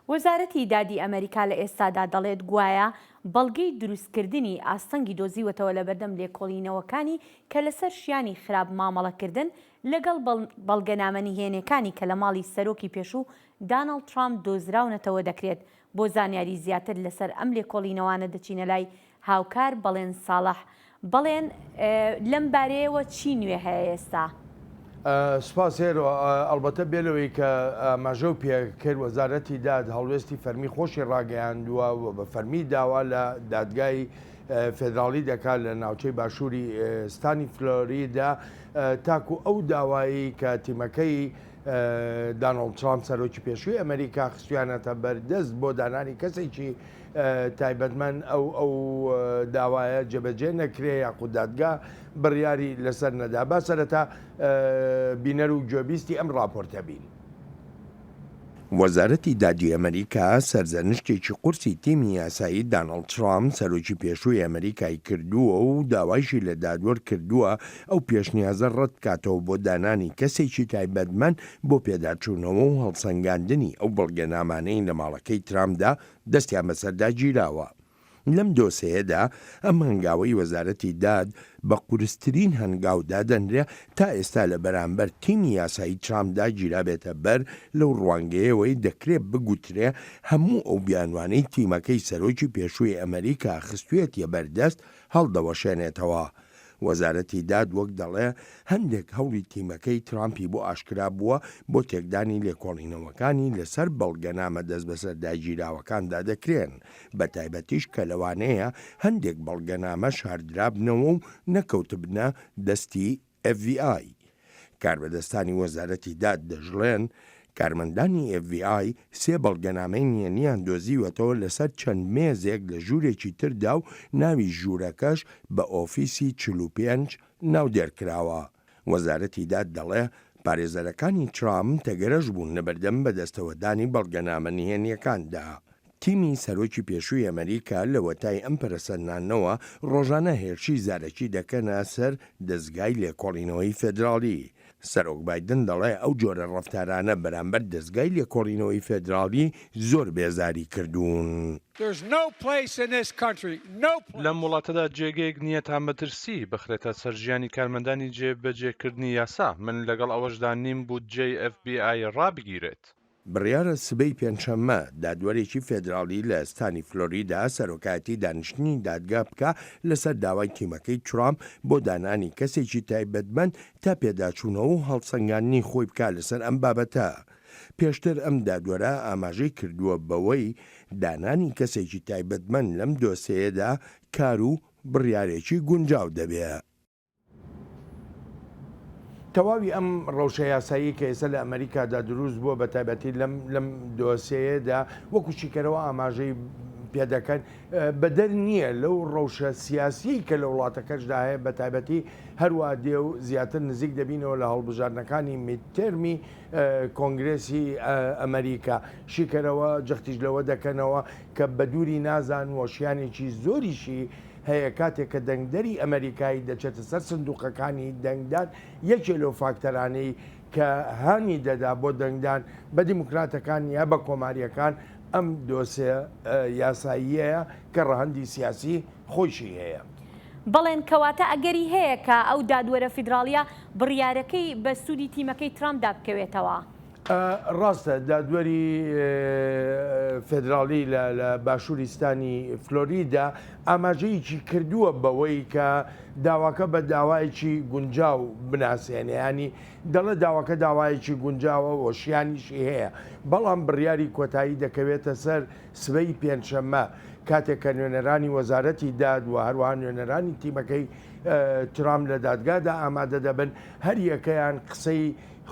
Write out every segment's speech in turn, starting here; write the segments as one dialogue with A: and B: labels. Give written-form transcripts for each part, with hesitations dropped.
A: وەزارەتی دادی ئەمەریکا لە ئێستادا دەڵێت گوایە بەڵگەی دروستکردنی ئاستەنگی دۆزیوەتەوە لەبەردەم لێکۆڵینەوەکانی کە لەسەر شیانی خراپ مامەڵەکردن لەگەڵ بەڵگەنامە نهێنێکانی کە لە ماڵی سەرۆکی پێشوو دانڵد ترامپ دۆزراونەتەوە دەکرێت. بۆ زانیاری زیاتر لەسەر ئەم لێکۆڵینەوانە دەچینە لای هاوکار بەڵێن ساڵح. بەڵێن، لەم بارەیەوە چی نوێ هەیە ئێستا؟
B: سوپاس هێرۆ، ئەڵبەتە بێ لەوەی کە ئاماژەو پێ کرد وەزارەتی داد هەڵوێستی فەرمی خۆشی ڕاگەیاندووە و بە فەرمی داوا لە دادگای فێدراڵی دەکات لە ناوچەی باشووری ستانی فلۆریدا تاکو ئەو داوایەی کە تیمەکەی دانۆڵد ترامپ سەرۆکی پێشووی ئەمریکا خستویانەتە بەردەست بۆ دانانی کەسێکی تایبەتمەند ئەو ئەو داوایە جێبەجێ نەکرێ یاخود دادگا بڕیاری لەسەر نەدا. با سەرەتا بینەر و گوێبیستی ئەم ڕاپۆرتە بین.
C: وەزارەتی دادی ئەمریکا سەرزەنشتێکی قورسی تیمی یاسایی دانڵد ترامپ سەرۆکی پێشووی ئەمریکای کردووە و داوایشی لە دادوەر کردووە ئەو پێشنیازە ڕەتبکاتەوە بۆ دانانی کەسێکی تایبەتمەند بۆ پێداچوونەوە و هەڵسەنگاندنی ئەو بەڵگەنامانەی لە ماڵەکەی ترامپدا دەستیان بەسەردا گیراوە. لەم دۆسێیەدا ئەم هەنگاوەی وەزارەتی داد بە قورسترین هەنگاو دادەنرێ تا ئێستا لە بەرامبەر تیمی یاسایی ترامپدا گیرابێتە بەر، لەو ڕوانگەیەوەی دەکرێ بگوترێ هەموو ئەو بیانوانەی تیمەکەی سەرۆکی پێشووی ئەمەریکا خستویەتیە بەردەست هەڵدەوەشێنێتەوە. وەزارەتی داد وەک دەڵێ هەندێک هەوڵی تیمەکەی ترامپی بۆ ئاشکرا بووە بۆ تێکدانی لێکۆڵینەوەکانی لەسەر بەڵگەنامە دەستبەسەرداگیراوەکاندا دەکرێن، بەتایبەتیش کە لەوانەیە هەندێک بەڵگەنامە شاردرابنەوە و نەکەوتبنە دەستی ئێف بی ئای. کاربەدەستانی وەزارەتی داد دەشڵێن، کارمەندانی ئێف بی ئای سێ بەڵگەنامەی نهێنییان دۆزیوەتەوە لەسەر چەند مێزێک لە ژوورێکی تردا و ناوی ژوورەکەش بە ئۆفیسی 45 ناودێر کراوە. وەزارەتی داد دەڵێ، پارێزەرەکانی ترامپ تەگەرەش بوون لەبەردەم بەدەستەوەدانی بەڵگەنامە نهێنییەکاندا. تیمی سەرۆکی پێشووی ئەمەریکا لەوەتای ئەم پەرەسەندنانەوە ڕۆژانە هێرشی زارەکی دەکەنە سەر دەزگای لێکۆڵینەوەی فێدراڵی. سەرۆک بایدن دەڵێ ئەو جۆرە ڕەفتارانە بەرامبەر دەزگای لێکۆڵینەوەی فێدراڵی زۆر بێزاری کردوون.
D: لەم وڵاتەدا جێگەیەک نییە تا مەترسی بخرێتە سەر ژیانی کارمەندانی جێبەجێکردنی یاسا. من لەگەڵ ئەوەشدا نیم بودجەی ئێف بی ئای ڕابگیرێت.
C: بڕیارە سبەی پێنجشەممە دادوەرێکی فێدراڵی لە ستانی فلۆریدا سەرۆکایەتی دانیشتنی دادگا بکا لەسەر داوای تیمەکەی ترامپ بۆ دانانی کەسێکی تایبەتمەند تا پێداچوونەوە و هەڵسەنگاندنی خۆی بکا لەسەر ئەم بابەتە. پێشتر ئەم دادوەرە ئاماژەی کردووە بەوەی دانانی کەسێکی تایبەتمەند لەم دۆسێیەدا کار و بڕیارێکی گونجاو دەبێ.
B: تەواوی ئەم ڕەوشە یاساییەی کە ئێستا لە ئەمەریکادا دروست بووە بە تایبەتی لەم لەم دۆسێیەدا وەکو شیکەرەوە ئاماژەی پێدەکەن بەدەر نییە لەو ڕەوشە سیاسیەی کە لە وڵاتەکەشدا هەیە بە تایبەتی هەروا دێ و زیاتر نزیک دەبینەوە لە هەڵبژاردنەکانی میدتێرمی کۆنگرێسی ئەمەریکا شیکەرەوە جەختیش لەوە دەکەنەوە کە بە دووری نازان و شیانێکی زۆریشی هەیە کاتێک کە دەنگدەری ئەمەریکایی دەچێتە سەر سندوقەکانی دەنگدان یەکێ لەو فاکتەرانەی کە هانی دەدا بۆ دەنگدان بە دیموکراتەکان یا بە کۆمارییەکان ئەم دۆسێ یاساییەیە کە ڕەهەندی سیاسی خۆیشی هەیە.
A: بەڵێن، کەواتە ئەگەری هەیە کە ئەو دادوەرە فیدراڵییە بڕیارەکەی بە سوودی تیمەکەی ترامپدا بکەوێتەوە.
B: ڕاستە دادوەری فێدراڵی لە باشووری ستانی فلۆریدا ئاماژەیەکی کردووە بەوەی کە داواکە بە داوایەکی گونجاو بناسێنێ ینی دەڵێ داواکە داوایەکی گونجاوە و شیانیشی هەیە بەڵام بڕیاری کۆتایی دەکەوێتە سەر سبەی پێنجشەممە کاتێک کە نوێنەرانی وەزارەتی داد و هەروەها نوێنەرانی تیمەکەی ترامپ لە دادگادا ئامادە دەبن هەریەکەیان قسەی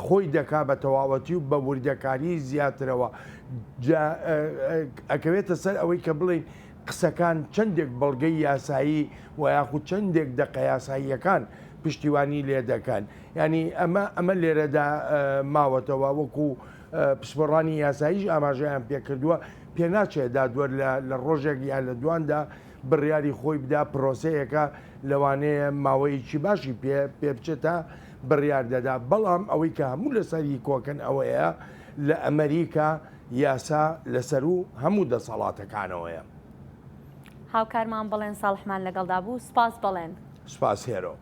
B: خۆی دەکا بە تەواوەتی و بە وردەکاری زیاترەوە جا ئەکەوێتە سەر ئەوەی کە بڵێین قسەکان چەندێک بەڵگەی یاسایی و یاخود چەندێک دەقە یاساییەکان پشتیوانی لێ دەکەن یانی ئەمە ئەمە لێرەدا ماوەتەوە وەکو پسپۆڕانی یاساییش ئاماژەیان پێکردووە پێناچێت دادوەر لە ڕۆژێک یا لە دواندا بڕیاری خۆی بدا، پرۆسەیەکە لەوانەیە ماوەیەکی باشی پێ پێ بچێت تا بڕیار دەدا، بەڵام ئەوەی کە هەموو لەسەری کۆکن ئەوەیە لە ئەمەریکا یاسا لەسەروو هەموو دەسەڵاتەکانەوەیە.
A: هاوکارمان بەڵێن ساڵحمان لەگەڵدا بوو، سوپاس بەڵێن.
B: سوپاس هێرۆ.